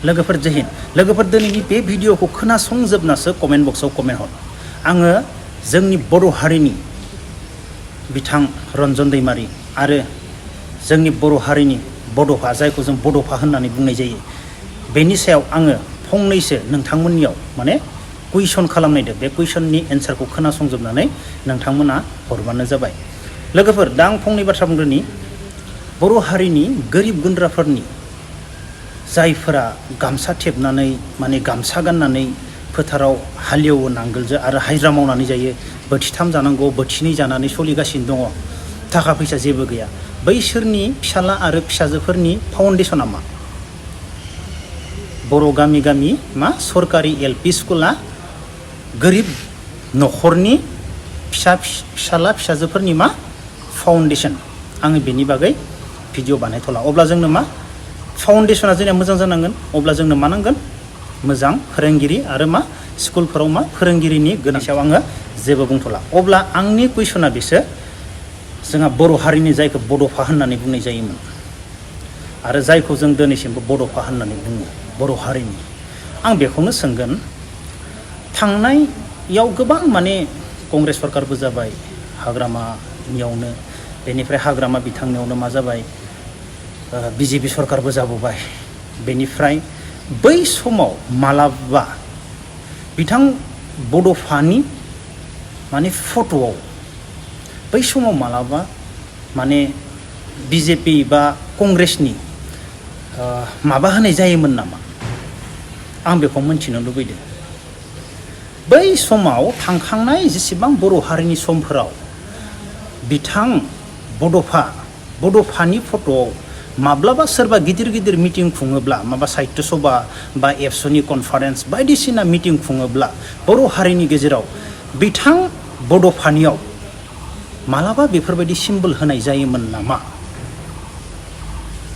लोगोफोर जय हिन्द लोगोफोर दिनैनि बे भिडिअखौ खोनासंजोबनासो कमेन्ट बक्सआव कमेन्ट हर आङो जोंनि बर' हारिनि बिथां रन्जन दैमारि आरो जोंनि बर' हारिनि बड'फा जायखौ जों बड'फा होननानै बुंनाय जायो बेनि सायाव आङो फंनैसो नोंथांमोननियाव माने कुइसन खालामनायदो बे कुइसननि एन्सारखौ खोनासंजोबनानै नोंथांमोना हरबानो जाबाय लोगोफोर दा आं फंनै बाथ्रा बुंग्रोनि बर' हारिनि गोरिब गुन्द्राफोरनि जायफोरा गामसा थेबनानै माने गामसा गाननानै फोथाराव हालेवो नांगोलजों आरो हाजिरा मावनानै जायो बोथिथाम जानांगौ बोथिनै जानानै सोलिगासिनो दङ थाखा फैसा जेबो गैया बैसोरनि फिसाला आरो फिसाजोफोरनि फाउन्डेसना मा बर' गामि गामि मा सरकारि एलपि स्कुला गोरिब न'खरनि फिसाला फिसाजोफोरनि मा फाउन्डेसन आङो बेनि बागै भिडिअ बानायथ'ला अब्ला जोंनो मा फाउन्डेसना जोंनिया मोजां जानांगोन अब्ला जोंनो मा नांगोन मोजां फोरोंगिरि आरो मा स्कुलफोराव मा फोरोंगिरिनि गोनांथियाव आङो जेबो बुंथ'ला अब्ला आंनि कुइसना बेसो जोंहा बर' हारिनि जायखौ बड'फा होननानै बुंनाय जायोमोन आरो जायखौ जों दिनैसिमबो बड'फा होननानै बुङो बर' हारिनि आं बेखौनो सोंगोन थांनायाव गोबां माने कंग्रेस सरकारबो जाबाय हाग्रामानियावनो बेनिफ्राय हाग्रामा बिथांनियावनो मा जाबाय बिजेपि सरकारबो जाबोबाय बेनिफ्राय बै समाव मालाबा बिथां बड'फानि माने फट'आव बै समाव मालाबा माने बिजेपि बा कंग्रेसनि माबा होनाय जायोमोन नामा आं बेखौ मोनथिनो लुबैदों बै समाव थांखांनाय जेसेबां बर' हारिनि समफोराव बिथां बड'फानि फट'आव माब्लाबा सोरबा गिदिर गिदिर मिटिं खुङोब्ला माबा साहित्य सभा बा एबसुनि कनफारेन्स बायदिसिना मिटिं खुङोब्ला बर' हारिनि गेजेराव बिथां बड'फानियाव मालाबा बेफोरबायदि सिम्बल होनाय जायोमोन नामा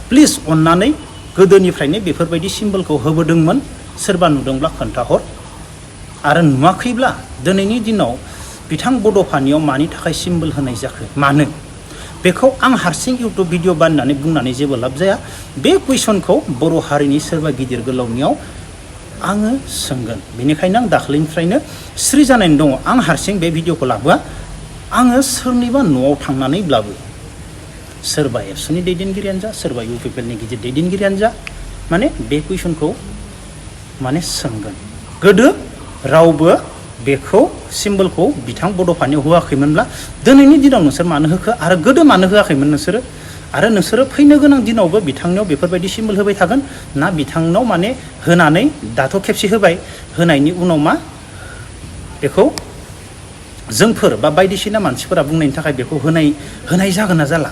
प्लिज अन्नानै गोदोनिफ्रायनो बेफोरबायदि सिम्बलखौ होबोदोंमोन सोरबा नुदोंब्ला खोन्थाहर आरो नुवाखैब्ला दिनैनि दिनाव बिथां बड'फानियाव मानि थाखाय सिम्बल होनाय जाखो मानो बेखौ आं हारसिं इउटुब भिडिअ बानायनानै बुंनानै जेबो लाब जाया बे कुइसनखौ बर' हारिनि सोरबा गिदिर गोलावनियाव आङो सोंगोन बेनिखायनो आं दाख्लैनिफ्रायनो स्रि जानानै दङ आं हारसिं बे भिडिअखौ लाबोआ आङो सोरनिबा न'आव थांनानैब्लाबो सोरबा एबसुनि दैदेनगिरियानो जा सोरबा इउपिपिएलनि गिदिर दैदेनगिरियानो जा माने बे कुइसनखौ माने सोंगोन गोदो रावबो बेखौ सिम्बलखौ बिथां बड'फानियाव होआखैमोनब्ला दिनैनि दिनाव नोंसोर मानो होखो आरो गोदो मानो होआखैमोन नोंसोरो आरो नोंसोरो फैनो गोनां दिनावबो बिथांनियाव बेफोरबायदि सिम्बल होबाय थागोन ना बिथांनाव माने होनानै दाथ' खेबसे होबाय होनायनि उनाव मा बेखौ जोंफोर बा बायदिसिना मानसिफोरा बुंनायनि थाखाय बेखौ होनाय जागोन ना जाला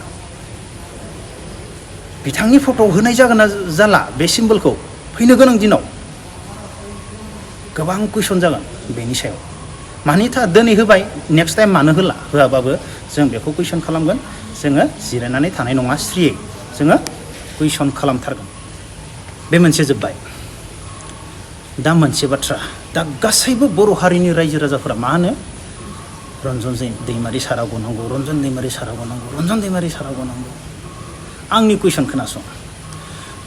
बिथांनि फट'आव होनाय जागोन ना जाला बे सिम्बलखौ फैनो गोनां दिनाव गोबां कुइसन जागोन बेनि सायाव मानि दिनै होबाय नेक्स्ट टाइम मानो होला होआबाबो जों बेखौ कुइसन खालामगोन जोङो जिरायनानै थानाय नङा स्रियै जोङो कुइसन खालामथारगोन बे मोनसे जोब्बाय दा मोनसे बाथ्रा दा गासैबो बर' हारिनि रायजो राजाफोरा मा होनो रन्जन दैमारि सारा गनांगौ रन्जन दैमारि सारा गनांगौ रन्जन दैमारि सारा गनांगौ आंनि कुइसन खोनासं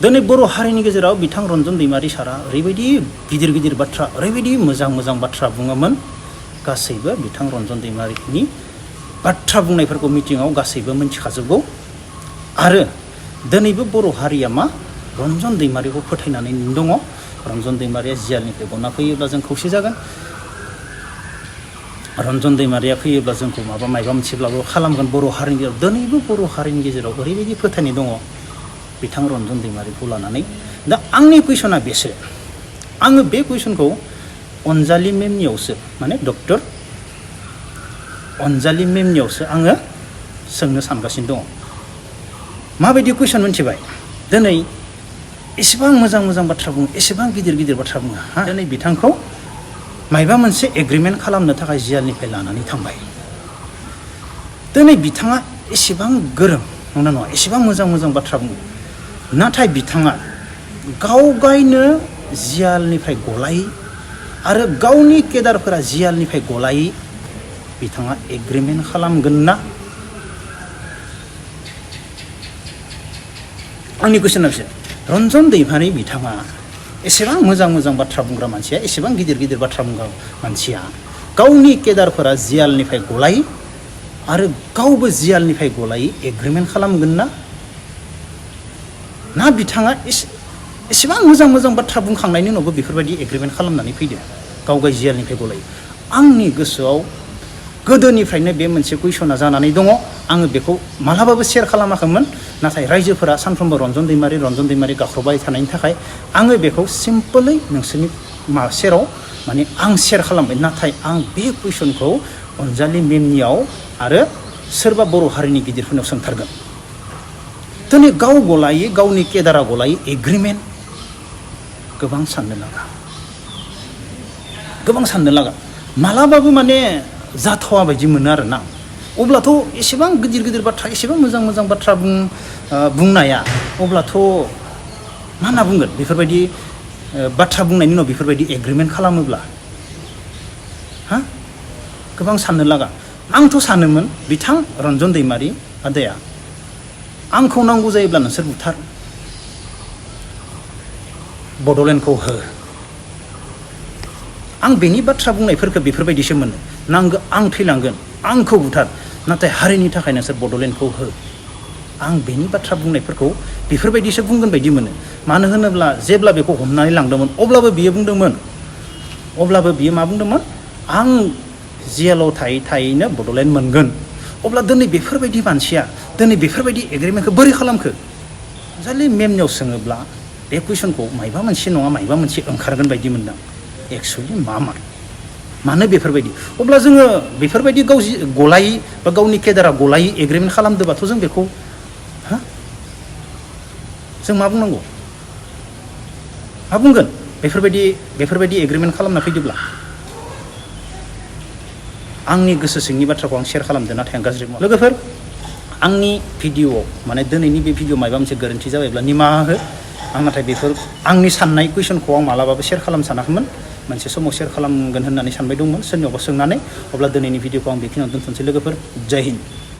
दिनै बर' हारिनि गेजेराव बिथां रन्जन दैमारि सारा ओरैबायदि गिदिर गिदिर बाथ्रा ओरैबायदि मोजां मोजां बाथ्रा बुङोमोन गासैबो बिथां रन्जन दैमारिनि बाथ्रा बुंनायफोरखौ मिटिङाव गासैबो मिथिखाजोबगौ आरो दिनैबो बर' हारिया मा रन्जन दैमारिखौ फोथायनानै दङ रन्जन दैमारिया जियालनिफ्राय गना फैयोब्ला जों खौसे जागोन रन्जन दैमारिया फैयोब्ला जोंखौ माबा मोनसेब्लाबो खालामगोन बर' हारिनि गेजेराव दिनैबो बर' हारिनि गेजेराव ओरैबायदि फोथायनाय दङ बिथां रन्जन दैमारिखौ लानानै दा आंनि कुइसना बेसो आङो बे कुइसनखौ अनजालि मेमनियावसो माने डक्टर अनजालि मेमनियावसो आङो सोंनो सानगासिनो दङ माबायदि कुइसन मोनथिबाय दिनै एसेबां मोजां मोजां बाथ्रा बुङो एसेबां गिदिर गिदिर बाथ्रा बुङो दिनै बिथांखौ मायबा मोनसे एग्रिमेन्ट खालामनो थाखाय जियालनिफ्राय लानानै थांबाय दिनै बिथाङा एसेबां गोरों नंना नङा एसेबां मोजां मोजां बाथ्रा बुङो नाथाय बिथाङा गावगायनो जियालनिफ्राय गलायै आरो गावनि केडारफोरा जियालनिफ्राय गलायै बिथाङा एग्रिमेन्ट खालामगोन ना आंनि कुइसना बिसोर रन्जन दैमारि बिथाङा एसेबां मोजां मोजां बाथ्रा बुंग्रा मानसिया एसेबां गिदिर गिदिर बाथ्रा बुंग्रा मानसिया गावनि केदारफोरा जियालनिफ्राय गलायो आरो गावबो जियालनिफ्राय गलायो एग्रिमेन्ट खालामगोन ना बिथाङा एसेबां मोजां मोजां बाथ्रा बुंखांनायनि उनावबो बेफोरबायदि एग्रिमेन्ट खालामनानै फैदो गाव जियालनिफ्राय गलायो आंनि गोसोआव गोदोनिफ्रायनो बे मोनसे कुइसना जानानै दङ आङो बेखौ मालाबाबो शेयार खालामाखैमोन नाथाय रायजोफोरा सानफ्रोमबो रन्जन दैमारि गाख्रबाय थानायनि थाखाय आङो बेखौ सिम्पलै नोंसोरनि सेराव माने आं शेयार खालामबाय नाथाय आं बे कुइसनखौ अनजालि मेमनियाव आरो सोरबा बर' हारिनि गिदिरफोरनाव सोंथारगोन दिनै गाव गलायो गावनि केदारा गलायो एग्रिमेन्ट गोबां साननो लागा मालाबाबो माने जाथावा बायदि मोनो आरोना अब्लाथ' एसेबां गिदिर गिदिर बाथ्रा एसेबां मोजां मोजां बाथ्रा बुंनाया अब्लाथ' मा होनना बुंगोन बेफोरबायदि बाथ्रा बुंनायनि उनाव बेफोरबायदि एग्रिमेन्ट खालामोब्ला गोबां साननो लागा आंथ' सानोमोन बिथां रन्जन दैमारि आदाया आंखौ नांगौ जायोब्ला नोंसोर बुथार बड'लेण्डखौ हो आं बेनि बाथ्रा बुंनायफोरखौ बेफोरबायदिसो मोनो नांगौ आं थैलांगोन आंखौ बुथार नाथाय हारिनि थाखाय नोंसोर बड'लेण्डखौ हो आं बेनि बाथ्रा बुंनायफोरखौ बेफोरबायदिसो बुंगोन बायदि मोनो मानो होनोब्ला जेब्ला बेखौ हमनानै लांदोंमोन अब्लाबो बियो मा बुंदोंमोन आं जेलाव थायैनो बड'लेण्ड मोनगोन अब्ला दिनै बेफोरबायदि मानसिया दिनै बेफोरबायदि एग्रिमेन्टखौ बोरै खालामखो जाले मेमनियाव सोङोब्ला बे कुइसनखौ मायबा मोनसे नङा मायबा मोनसे ओंखारगोन बायदि मोनदों एक्सुवेलि मानो बेफोरबायदि अब्ला जोङो बेफोरबायदि गाव गलायै बा गावनि केदारा गलायै एग्रिमेन्ट खालामदोंबाथ' जों बेखौ जों मा बुंनांगौ मा बुंगोन बेफोरबायदि एग्रिमेन्ट खालामना फैदोंब्ला आंनि गोसो सिंनि बाथ्राखौ आं शेयार खालामदों नाथाय आं गाज्रि लोगोफोर आंनि भिडिअ'आव माने दिनैनि बे भिडिअ मायबा मोनसे गोरोन्थि जाबायब्ला निमाहा हो आं नाथाय बेफोर आंनि साननाय कुइसनखौ आं मालाबाबो शेयार खालामनो सानाखैमोन मोनसे समाव शेयार खालामगोन होननानै सानबाय दंमोन सोरनियावबा सोंनानै अब्ला दिनैनि भिडिअखौ आं बेखिनियाव दोनथ'नोसै लोगोफोर जय हिन्द